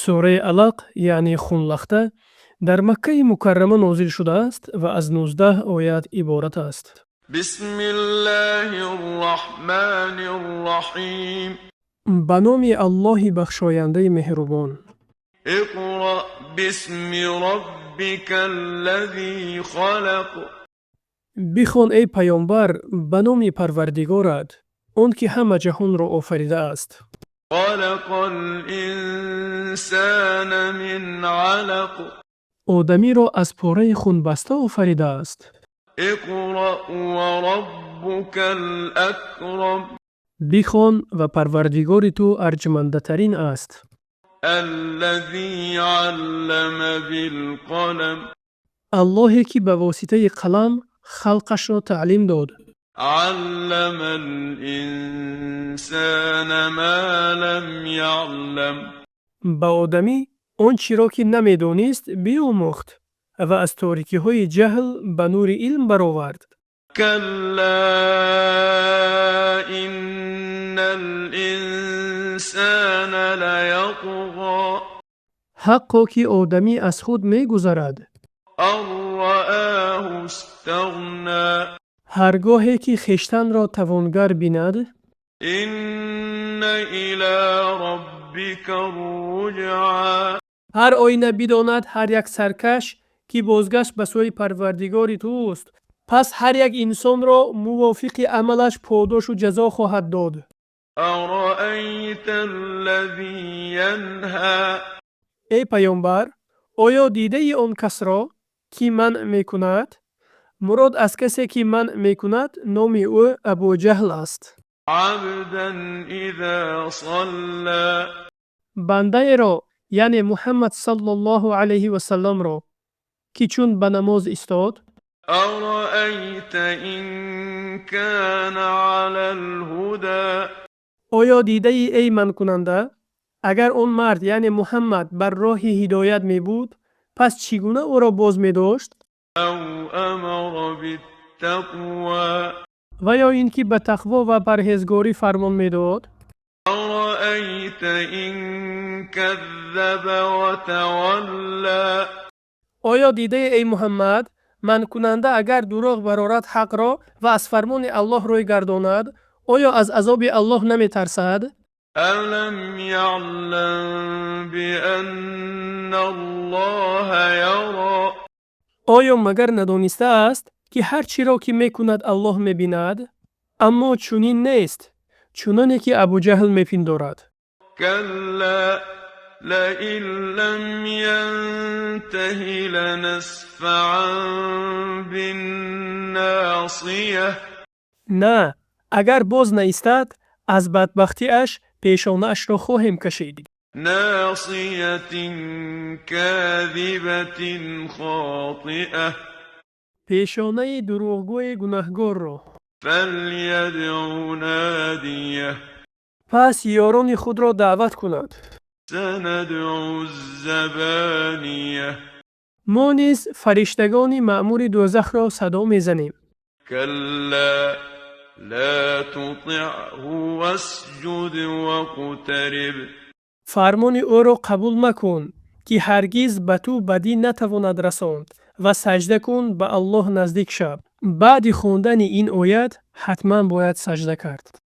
Сураи Алақ, яъне хунлахта, дар Маккаи Мукаррама нозил шудааст ва аз 19 оят иборат аст. بسم الله الرحمن الرحيم. Ба номи Аллоҳи бахшояндаи меҳрубон. اقرأ باسم ربك الذي خلق. Бихон, эй паёмбар, ба номи Парвардигорат, он ки ҳама ҷаҳонро офаридааст. خلق الإنسان من علق. Одамиро аз пораи хунбаста офаридааст. اقرأ وربك الأكرم. Бихон, ва Парвардигори ту арҷмандатарин аст. الذي علم بالقلم. Аллоҳе ки ба воситаи қалам халқашро таълим дод. علم الإنسان ما لم يعلم. Ба одамӣ он чиро, ки намедонист, биомӯхт ва аз торикиҳои ҷаҳл ба нури илм баровард. كلا إن الإنسان ليطغى. Ҳаққо, ки одамӣ аз худ мегузарад. أن رآه استغنى. Ҳар гоҳе ки хештанро тавонгар бинад. إن إلى ربك الرجعى. Ҳар оина бидонад ҳар як саркаш, ки бозгашт ба сӯи Парвардигори туст, пас ҳар як инсонро мувофиқи амалаш подошу ҷазо хоҳад дод. أرأيت الذي ينهى. Эй паёмбар, оё дидаи он касро, ки манъ мекунад? Мурод аз касе, ки манъ мекунад, номи ӯ Абуҷаҳл аст. عبدا إذا صلى. Бандаеро, яъне Муҳаммад саллаллоҳу алайҳи васалламро, ки чун ба намоз истод. أرأيت إن كان على الهدى. Оё дидаӣ, эй манъкунанда, агар он мард, яъне Муҳаммад, бар роҳи ҳидоят мебуд, пас чӣ гуна ӯро боз медошт? أو أمر بالتقوى. Ва ё ин ки ба тақво ва парҳезгорӣ фармон медод? أرأيت إن كذب وتولى. Оё дидаӣ, эй Муҳаммад, манъкунанда агар дурӯғ барорад ҳақро ва аз фармони Аллоҳ рӯй гардонад, оё аз азоби Аллоҳ наметарсад? ألم يعلم بأن الله يرى. Оё магар надонистааст, ки ҳар чиро, ки мекунад, Аллоҳ мебинад? Аммо чунин нест, чуноне ки Абуҷаҳл мепиндорад. كلا لئن لم ينته لنسفعا بالناصية. На, агар боз наистад, аз бадбахтиаш пешонаашро хоҳем кашид. ناصية كاذبة خاطئة. Пешонаи дурӯғгӯи гунаҳгорро. فليدع ناديه. Пас ёрони худро даъват кунад. سندع الزبانية. Мо низ фариштагони маъмури дӯзахро садо мезанем. كلا لا تطعه واسجد واقترب. Фармони ӯро қабул макун, ки ҳаргиз ба ту бадӣ натавонад расонд, ва саҷда кун, ба Аллоҳ наздик шав. Баъди хондани ин оят ҳатман бояд саҷда кард.